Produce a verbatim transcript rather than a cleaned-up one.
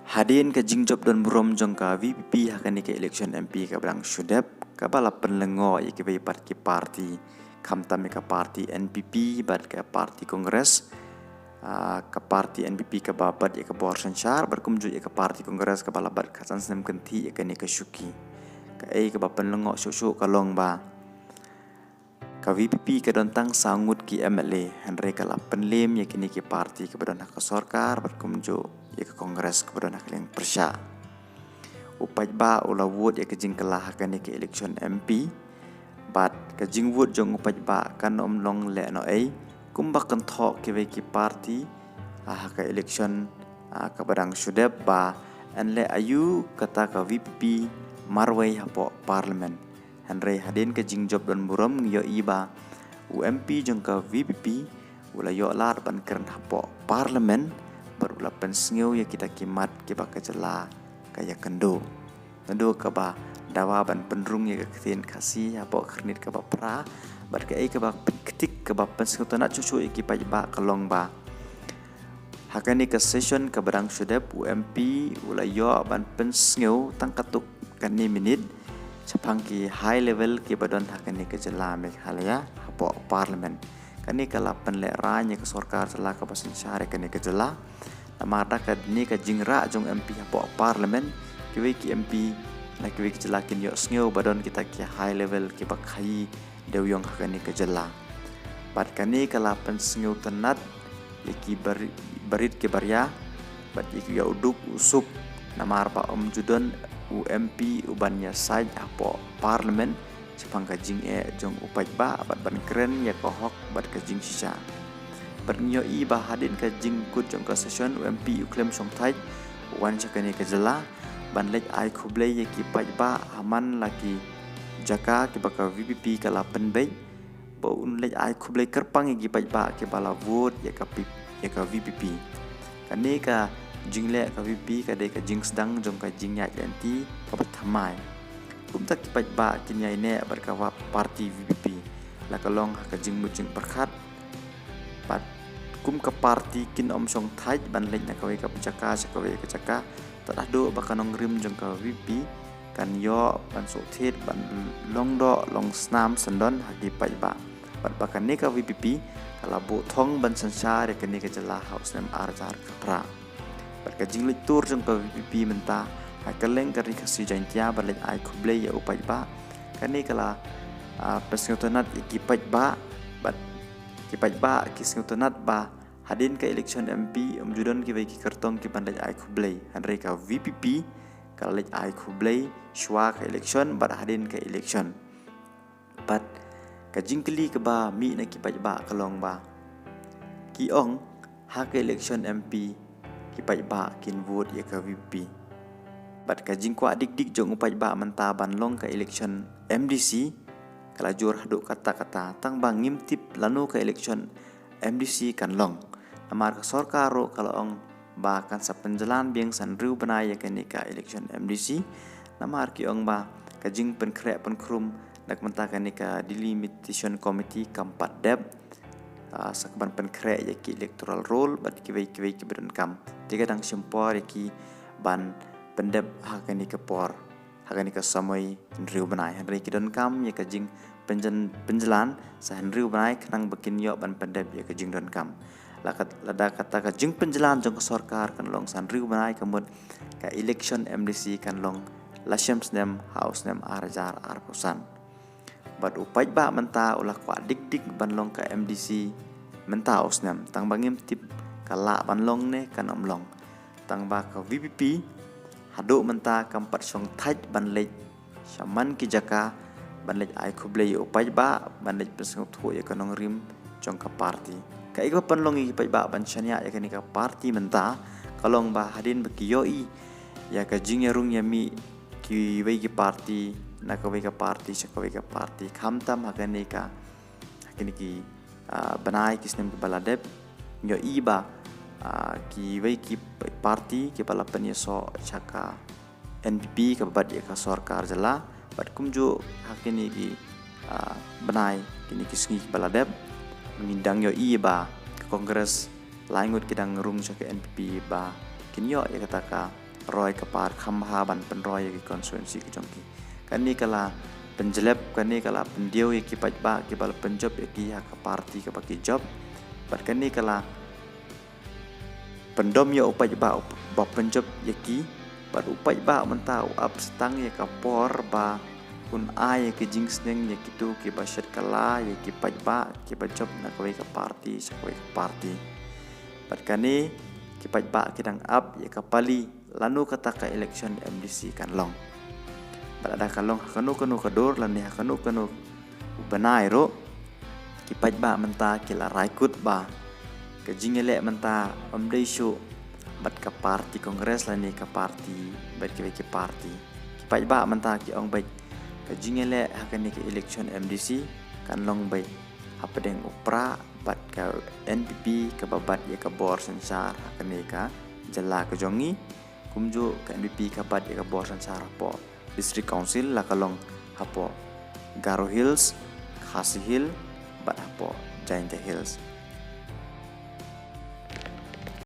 Hadien ka jingjop don burom jong ka VPP ha kane ka election MP kaba dang shu dep, kaba la pynlyngngoh ïa kiwei pat ki party, khamtam ïa ka party NPP bad ka party Congress. Ah, ka party NPP kaba bat ïa ka bor synshar bad kumjuh ïa ka party Congress kaba la bat khatsan snem kynthih ïa kane ka shuki. Kaei kaba pynlyngngoh shuh shuh ka long ba ka VPP ka don tang saw ngut ki MLA, hynrei ka la pynlem ïa kine ki party kiba don ha ka sorkar bad kumjuh ïa ka Congress kaba don ha ka liang pyrshah. U paidbah u la vote ïa ka jingkylla ha kane ka election MP, bad ka jingvote jong u paidbah kan ym long lehnohei kumba kynthoh kiwei ki party ha ka election kaba dang shu dep ba yn leh aïu kata ka VPP marwei hapoh Parliament. Hynrei hadien ka jingjop don burom ngi ïohi ba u MP jong ka VPP u la ïoh lad ban kren hapoh Parliament bad u la pynsngew ïa kita ki mat kiba ka jylla ka ïakynduh. Naduh kaba dawa ban pynrung ïa ka ktien Khasi hapoh ka khyrnit kaba phra bad kaei kaba pynktik kaba pynsngewtynnad shuh shuh ïa ki paidbah ka long ba ha kane ka session kaba dang shu dep u MP u la ïoh ban pynsngew tang katto katne minit shaphang ki high level kiba don ha kane ka jylla Meghalaya hapoh Parliament. Kane ka la pynlehraiñ ïa ka sorkar jylla kaba synshar ïa kane ka jylla. Namar da kane ka jingrah jong MP hapoh Parliament, kiwei ki MP na kiwei ki jylla kin ïohsngew ba don kita ki high level kiba khaïi dewïong ha kane ka jylla. Bad kane ka la pynsngewtynnad ïa ki bari-, barit ki baria bad ïa ki, ïa u duk u suk, namar ba ym ju don u MP uban ïasaid hapoh Parliament shaphang ka jingeh jong u paidbah bad ban kren ïa ka hok bad ka jingshisha. Bad ngi ïohi ba hadien ka jingkut jong ka session u MP u khlem shongthait, u wan sha kane ka jylla ban leit ai khublei ïa ki paidbah ha man la ki jaka kiba ka VPP ka la pynbeit, ba un leit ai khublei kyrpang ïa ki paidbah kiba la vote ïa ka pip-, ïa ka VPP. Kane ka jingleh ka VPP ka dei ka jingsdang jong ka jingïaid lynti kaba thymmai. Kumta ki paidbah kin ïaineh bad ka wa-, party VPP la ka long ha ka jingmut jingpyrkhat. Bad kum ka party kin ym shongthait ban leit na kawei ka jaka sha kawei ka jaka, tad haduh ba ka nongrim jong ka VPP kan ïoh ban sngewthuh ban long doh long snam syndon ha ki paidbah. Bad ba kane ka VPP ka la buh thong ban synshar ïa kane ka jylla ha u snem ar hajar khatphra. Bad ka jingleit tur jong ka VPP mynta ha kylleng ka Ri Khasi Jaiñtia ban leit ai khublei ïa u paidbah, kane ka la, ah, pynsngewtynnad ïa ki paidbah. Bad ki paidbah ki sngewtynnad ba hadien ka election MP ym ju don kiwei ki kyrtong kiban leit ai khublei, hynrei ka VPP ka la leit ai khublei shuwa ka election bad hadien ka election. Bad ka jingkylli kaba mih na ki paidbah ka long ba ki ong ha ka election MP ki paidbah kin vote ïa ka VPP. Bad ka jingkwah dik dik jong u paidbah mynta ban long ka election MDC ka la jur haduh katta katta, tang ba ngim tip lano ka election MDC kan long. Namar ka sorkar ruh ka la ong ba kan sa pynjlan biang san hynriew bnai ïa kane ka election MDC. Namar ki ong ba ka jingpynkhreh pynkhrum na ka bynta kane ka Delimitation Committee kam pat dep, ah, sa kaba pynkhraw ïa ki electoral roll bad kiwei kiwei kiba donkam. Te ka dang shim por ïa ki ban pyndep ha kane ka por, ha kane ka samoi hynriew bnai. Hynrei ki donkam ïa ka jingpynjlan, pynjlan sa hynriew bnai khnang ba kin ïoh ban pyndep ïa ka jingdonkam. Lada kat-, lada kata ka jingpynjlan jong ka sorkar kan long sa hynriew bnai, ka mut ka election MDC kan long la shem snem ha u snem ar hajar arphew san. Bad u paidbah mynta u la kwah dik dik ban long ka MDC mynta u snem, tang ba ngim tip ka lah ban long ne kan ym long. Tang ba ka VPP haduh mynta kam pat shongthait ban leit sha man ki jaka ban leit ai khublei ïa u paidbah, ban leit pynsngewthuh ïa ka nongrim jong ka party. Kaei kaba pynlong ïa ki paidbah ban shaniah ïa kane ka party mynta ka long ba hadien ba ki ïohi ïa ka jingïarung ïamih kiwei ki party na kawei ka party sha kawei ka party, khamtam ha kane ka, ha kine ki, ah, bnai ki snem kiba la dep, ngi ïohi ba, ah, kiwei ki party kiba la pynïasoh sha ka NPP kaba bat ïa ka sorkar jylla, bad kumjuh ha kine ki, ah, bnai, kine ki sngi kiba la dep, ngi dang ïohi ba ka Congress lai ngut ki dang rung sha ka NPP ba kin ïoh ïa kata ka roi ka par kham bha ban pynroi ïa ki constituency ki jong ki. Kane ka la pynjlep, kane ka la pyndiew ïa ki paidbah kiba la pynjop ïa ki ha ka party kaba ki jop. Bad kane ka la pyndom ïa u paidbah ba pynjop ïa ki. Bad u paidbah mynta u ap stang ïa ka por ba un ai ïa ki jingsneng ïa kito kiba shet kylla ïa ki paidbah kiba jop na kawei ka party sha kawei ka party. Bad kane ki paidbah ki dang ap ïa ka pali lano kata ka election MDC kan long. Bad lada ka long ha kano kano ka dur lane ha kano kano u bnai ruh, ki paidbah mynta ki la rai kut ba ka jingïaleh mynta ym dei shuh bad ka party Congress lane ka party bad kiwei ki party. Ki paidbah mynta ki ong beit ka jingïaleh ha kane ka election MDC kan long beit hapdeng u Prah bad ka NPP kaba bat ïa ka bor synshar ha kane ka jylla ka jong ngi. Kumjuh ka NPP ka bat ïa ka bor synshar hapoh District Council, la ka long hapoh Garo Hills, Khasi Hills bad hapoh Jaintia Hills.